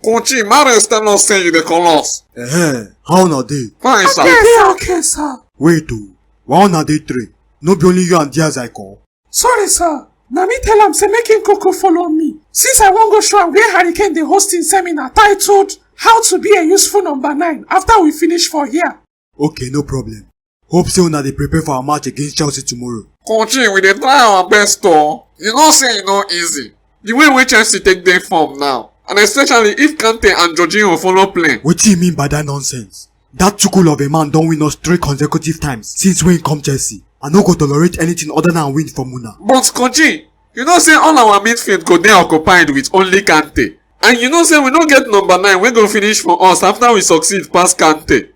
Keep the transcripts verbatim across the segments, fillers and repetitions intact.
Kochi, Mares tell us say you dey call us. Eh, how una dey? Fine, sir. Okay, sir. Okay, sir. Wait o, why una dey three? No be only you and Diaz I call? Sorry, sir. Na me tell am say make him kuku follow me. Since I wan go show am where Hurricane dey host him seminar titled How to Be a Useful Number Nine after we finish for here. Okay, no problem. Hope say una dey prepare for our match against Chelsea tomorrow. Kochi, we dey try our best o. You know say e no easy. The way wey Chelsea take dey form now, and especially if Kante and Jorginho follow play. Wetin you mean by that nonsense? That tukul of a man don win us three consecutive times since wey he come Chelsea. I no go tolerate anything other than win from una. But Kochi, you know say all our midfield go dey occupied with only Kante. And you know say we no get number nine wey go finish for us after we succeed pass Kante.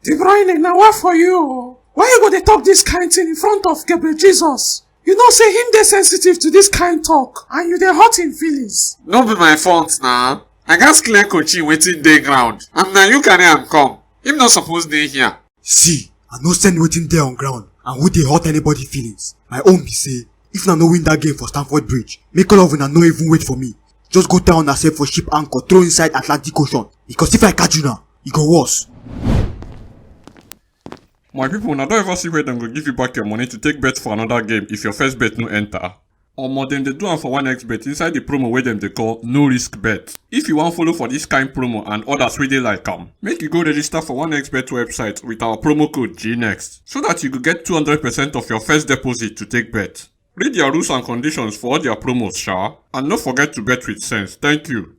De Bruyne, na wa for you o. Why you go dey talk this kind thing in front of Gabriel Jesus? You know say him dey sensitive to this kind talk and you dey hurt him feelings. No be my fault na. I gats clear Kochi wetin dey ground and na you carry am come. Him no suppose dey here. See, I no send wetin dey on ground and who dey hurt anybody feelings. My own be say, if una no win that game for Stamford Bridge, make all of una no even wait for me. Just go tie una self for ship anchor, throw inside Atlantic Ocean. Because if I catch una, e go worse. My people, una don ever see where dem go give you back your money to take bet for another game if your first bet no enter? Omo, dem dey do am for one X bet inside the promo wey dem dey call No Risk Bet. If you wan follow for this kind promo and others wey dey like am, make you go register for one X bet website with our promo code G next so that you go get two hundred percent of your first deposit to take bet. Read their rules and conditions for all their promos, sha, and no forget to bet with sense. Thank you.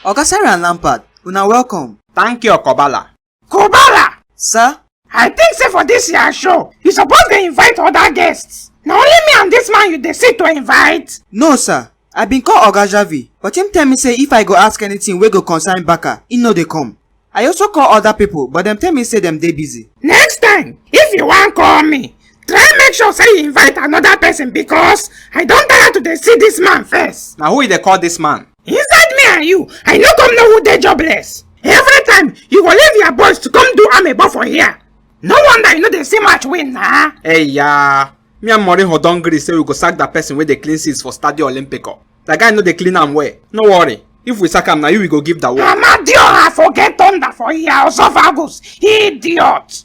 Oga Sarah and Lampard, una welcome. Thank you, Okobala. Kobala! Sir? I think say for this year show, you suppose dey invite other guests. Na only me and this man you dey see to invite. No, sir. I been call Oga Javi, but him tell me say if I go ask anything wey go concern Baka, he no dey come. I also call other people, but dem tell me say dem dey busy. Next time, if you wan call me, try make sure say you invite another person because I don tire to dey see this man first. Na who you dey call this man? Inside me and you, I no come know who dey jobless. Every time, you go leave your boys to come do amebo for here. No wonder you no dey see match win na. Hey, yeah. Me and Mourinho don gree say we go sack that person wey dey clean seats for Stadio Olimpico. That guy no dey clean am well. No worry. If we sack am, na you we go give the work. Amadioha forget thunder for here, Osofagus. Idiot.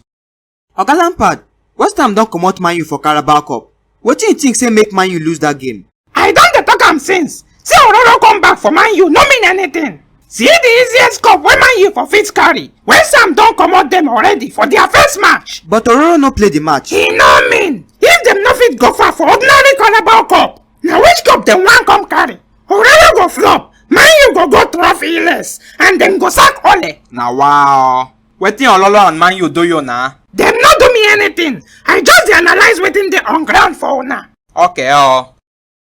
Oga Lampard, West Ham don comot Man U for Carabao Cup. Wetin you think say make Man U lose that game? I don dey talk am since. Say Ororo come back for Man U no mean anything. See the easiest cup wey Man U for fit carry. West Ham don comot dem already for their first match. But Ororo no play the match. E no mean. If dem no fit go far for ordinary Carabao Cup, na which cup dem wan come carry? Ororo go flop, Man U go go trophyless, and dem go sack Ole. Na wow. Wetin Ololo and Man U do you na? Dem no do me anything. I just dey analyse wetin dey on ground for una. Okay o.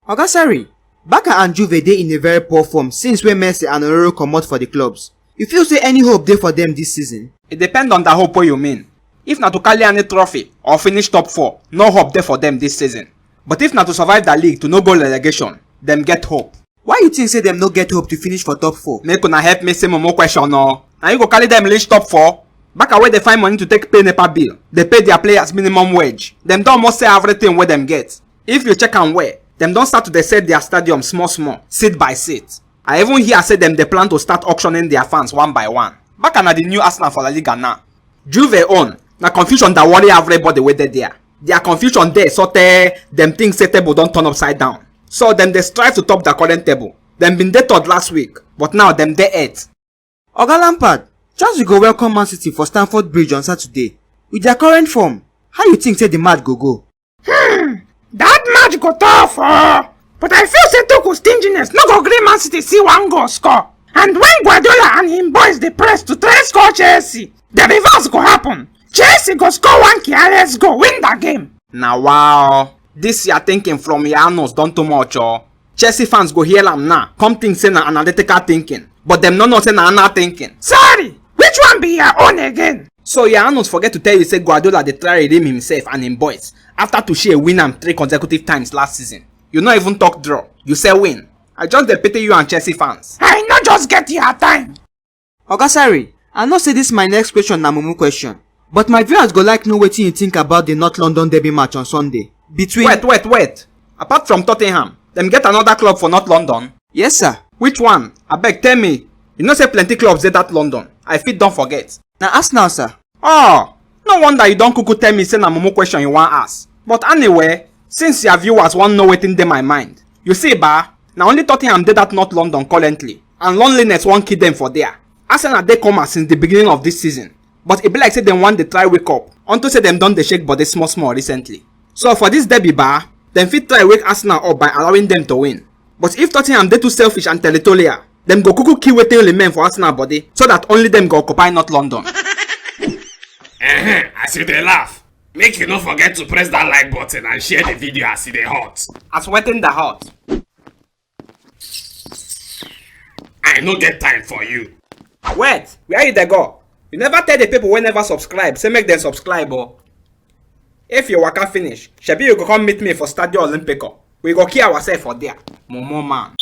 Oga Sarri, Barca and Juve dey in a very poor form since wey Messi and Ororo comot for the clubs. You feel say any hope dey for dem this season? E depend on the hope wey you mean. If na to carry any trophy or finish top four, no hope dey for dem this season. But if na to survive the league to no go relegation, dem get hope. Why you think say dem no get hope to finish for top four? Make una help me say mumu question o. Na you go carry dem reach top four? Barca wey dey find money to take pay NEPA bill, dey pay their players minimum wage. Dem don almost sell everything wey dem get. If you check am well, dem don start to dey sell their stadium small small, seat by seat. I even hear say dem dey plan to start auctioning their fans one by one. Barca na the new Arsenal for La Liga now. Juve own, na confusion that worry everybody wey dey there. Their confusion dey so tey dem think say table don turn upside down. So dem dey strive to top their current table. Dem been dey third last week, but now dem dey eighth. Oga Lampard, Chelsea go welcome Man City for Stamford Bridge on Saturday. With their current form, how you think say the match go go? Hmm, that match go tough o. But I feel say Tuchel stinginess no go gree Man City see one goal score. And when Guardiola and him boys dey press to try score Chelsea, the reverse go happen. Chelsea go score one careless goal, win the game. Na wow. This your thinking from your anus don too much o. Chelsea fans go hear am now, come think say na analytical thinking. But dem no know say na anal thinking. Sorry, which one be your own again? So your anus forget to tell you say Guardiola dey try redeem himself and him boys after Tuchel win am three consecutive times last season. You no even talk draw, you say win. I just dey pity you and Chelsea fans. I no just get your time. Oga Sarri, I know say this my next question na mumu question, but my viewers go like know wetin you think about the North London derby match on Sunday between Wait, wait, wait. Apart from Tottenham, dem get another club for North London? Yes, sir. Which one? Abeg, tell me. You know say plenty clubs dey that London. I fit don forget. Na Arsenal, sir. Oh, no wonder you don kuku tell me say na mumu question you wan ask. But anyway, since your viewers wan know wetin dey my mind, you see ba, na only Tottenham dey that North London currently, and loneliness wan kill dem for there. Arsenal dey coma since the beginning of this season, but e be like say dem wan dey try wake up unto say dem don dey shake body small small recently. So for this derby ba, dem fit try wake Arsenal up by allowing dem to win. But if Tottenham dey too selfish and territorial, dem go kuku kill wetin remain for Arsenal body so that only dem go occupy North London. Ehen, as you dey laugh, make you no forget to press that like button and share the video as e dey hot. As wetin dey hot? I no get time for you. Wait, where you dey go? You never tell the people wey never subscribe say make dem subscribe o. If you waka finish, shebi you go come meet me for Stadio Olimpico. We go kill ourselves for there. Mumu man.